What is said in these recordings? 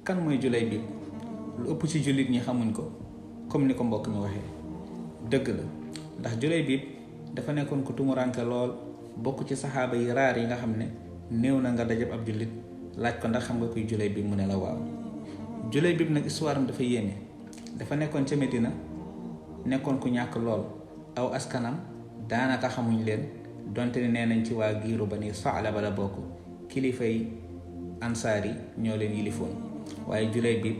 kan mooy Julaybib lu ëpp ci jullit ñi xamuñ ko comme ni ko mbokk mi waxee dëgg la ndax Julaybib dafa nekkoon ko tumuranke lool bokk ci saxaaba yi raar yi nga xam ne néew na nga dajab ab jullit laaj ko ndax xam nga kuy Julaybib mu ne la waaw. Julaybib nag histoire am dafa yéeme dafa nekkoon ca Medina nekkoon ku ñàkk lool aw askanam daanaka xamuñ leen donte ni nee nañ ci waa giiru Bani Saalaba la bokk kilifay ansaar yi ñoo leen yilifoon waaye Julaybib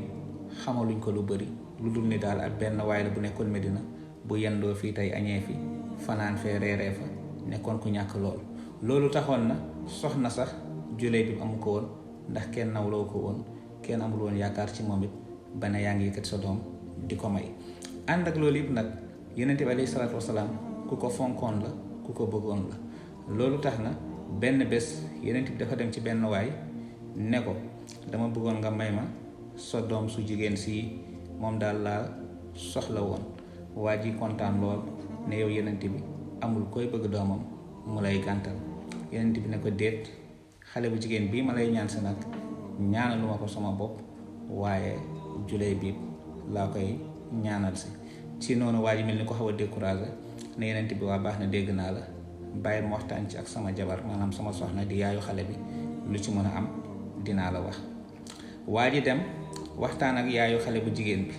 xamaluñ ko lu bëri lu dul ni daal ab benn waay la bu nekkoon Medina bu yendoo fii tey añee fi fanaan fee reeree fa nekkoon ku ñàkk lool. loolu taxoon na soxna sax Julaybib amu ko woon ndax kenn nawloo ko woon kenn amul woon yaakaar ci moom it ba ne yaa ngi yëkkat sa doom di ko may. ànd ak loolu yëpp nag Yonent bi alayhi salaatu wasalaam ku ko fonkoon la ku ko bëggoon la loolu tax na benn bés Yonent bi dafa dem ci benn waay ne ko dama bëggoon nga may ma sa doom su jigéen si moom daal laa soxla woon. waa ji kontaan lool ne yow Yonent bi amul koy bëgg doomam mu lay gàntal. Yonent bi ne ko déet xale bu jigéen bii ma lay ñaan si nag ñaanaluma ko sama bopp waaye Julaybib laa koy ñaanal si. ci noonu waa ji mel ni ko xaw a découragé ne Yonent bi waa baax na dégg naa la bàyyi ma waxtaan ci ak sama jabar maanaam sama soxna di yaayu xale bi lu ci mën a am dinaa la wax. waa ji dem waxtaan ak yaayu xale bu jigéen bi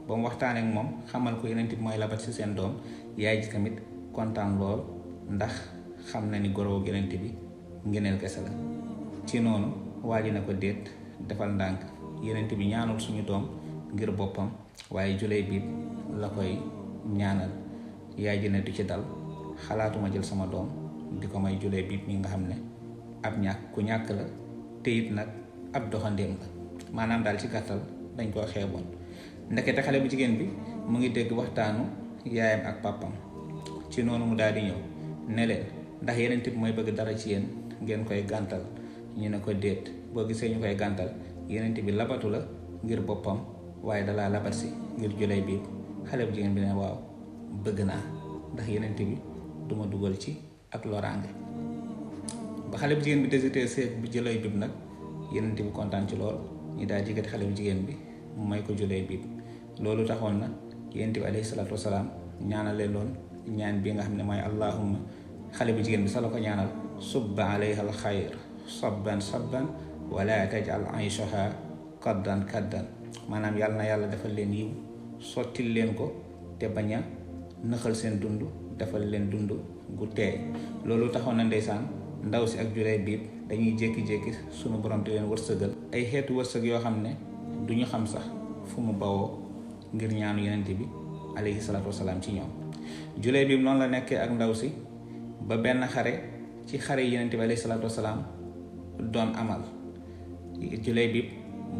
ba mu waxtaanee ak moom xamal ko Yonent bi mooy labat si seen doom yaay ji tamit kontaan lool ndax xam na ni goro Yonent bi ngeneel kese la. ci noonu waa ji ne ko déet defal ndànk Yonent bi ñaanul suñu doom ngir boppam waaye Julaybib la koy ñaanal. yaay ji ne du ci dal xalaatuma jël sama doom di ko may Julaybib mi nga xam ne ab ku ñàkk la te it nag ab doxandéem la maanaam daal ci gàttal dañ koo xeeboon. ndekete xale bu jigéen bi mu ngi dégg waxtaanu yaayam ak pàppam ci noonu mu daal di ñëw ne leen ndax Yonent bi mooy bëgg dara ci yéen ngeen koy gàntal. ñu ne ko déet boo gisee ñu koy gàntal Yonent bi labatu la ngir boppam waaye dalaa labat si ngir Julaybib. xale bu jigéen bi ne waaw bëgg naa ndax Yonent bi duma dugal ci ak loraange. ba xale bu jigéen bi désité seet bu Julaybib nag Yonent bi kontaan ci lool ñi daal jigati xale bu jigéen bi mu may ko Julaybib. loolu taxoon na Yonent bi alayhi salaatu wasalaam ñaanale loon ñaan bi nga xam ne mooy allahumma xale bu jigéen bi sa la ko ñaanal subba alayha al xayr sabban sabban wala tajal ayshaha kaddan kaddan maanaam yàlla na yàlla defal leen yiw sottil leen ko te bañ a nëxal seen dund defal leen dund gu teey. loolu taxoon na ndeysaan ndaw si ak Julaybib dañuy jékki-jékki sunu borom di leen wërsëgal ay xeetu wërsëg yoo xam ne duñu xam sax fu mu bawoo ngir ñaanu Yonent bi alayhi salaatu wasalaam ci ñoom. Julaybib noonu la nekkee ak ndaw si ba benn xare ci xare Yonent bi alayhi salaatu wasalaam doon amal. Julaybib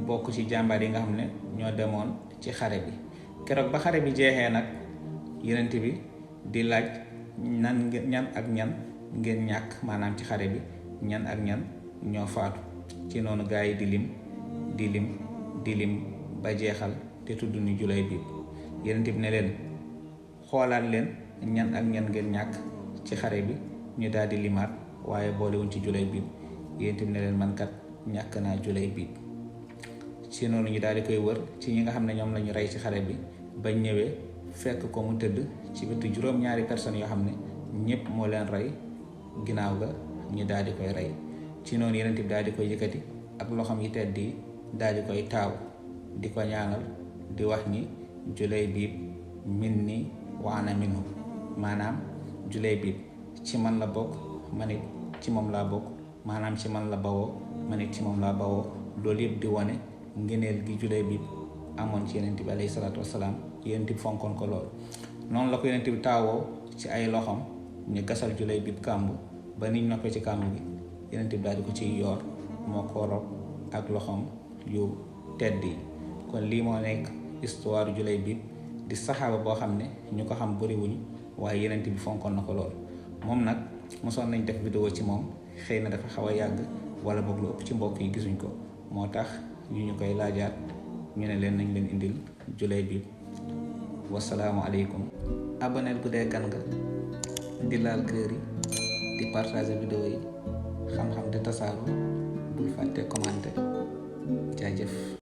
bokk ci jàmbaar yi nga xam ne ñoo demoon ci xare bi. keroog ba xare bi jeexee nag Yonent bi di laaj ñan ak ñan ngeen ñàkk maanaam ci xare bi ñan ak ñan ñoo faatu. ci noonu gaa yi di lim ba jeexal te tudd ni Julaybib. Yonent bi ne leen xoolaat leen ñan ak ñan ngeen ñàkk ci xare bi ñu daal di limaat waaye boolewuñ ci Julaybib. Yonent bi ne leen man kat ñàkk naa Julaybib. ci noonu ñu daal di koy wër ci ñi nga xam ne ñoom la ñu rey ci xare bi bañ ñëwee fekk ko mu tëdd ci wetu juróom-ñaari personnes yoo xam ne ñëpp moo leen rey ginnaaw ga ñu daal di koy rey. ci noonu Yonent bi daal di koy yëkkati ak loxoom yi tedd yi daal di koy taaw di ko ñaanal di wax ni Julaybib minni wa ana minhu maanaam Julaybib ci man la bokk man it ci moom laa bokk maanaam ci man la bawoo man it ci moom laa bawoo. loolu yëpp di wane ngeneel gi Julaybib amoon ci Yonent bi alayhi salaatu wasalaam Yonent bi fonkoon ko lool. noonu la ko Yonent bi taawoo ci ay loxoom ñu gasal Julaybib kàmb ba niñ noppee ci kàmb gi Yonent bi daal di ko ciy yoor moo ko rob ak loxoom yu tedd yi. kon lii moo nekk histoire Julaybib di saxaaba boo xam ne ñu ko xam bëriwuñu waaye Yonent bi fonkoon na ko lool. moom nag mosoon nañ def vidéo ci moom xëy na dafa xaw a yàgg wala boog lu ëpp ci mbokk yi gisuñ ko moo tax ñu koy laajaat ñu ne leen nañ leen indil Julaybib. wasalaamu aleykum. aboneel bu dee gan nga di laal kër yi di partager vidéo yi xam-xam di tasaaroo bul fàtte commenter jaajëf.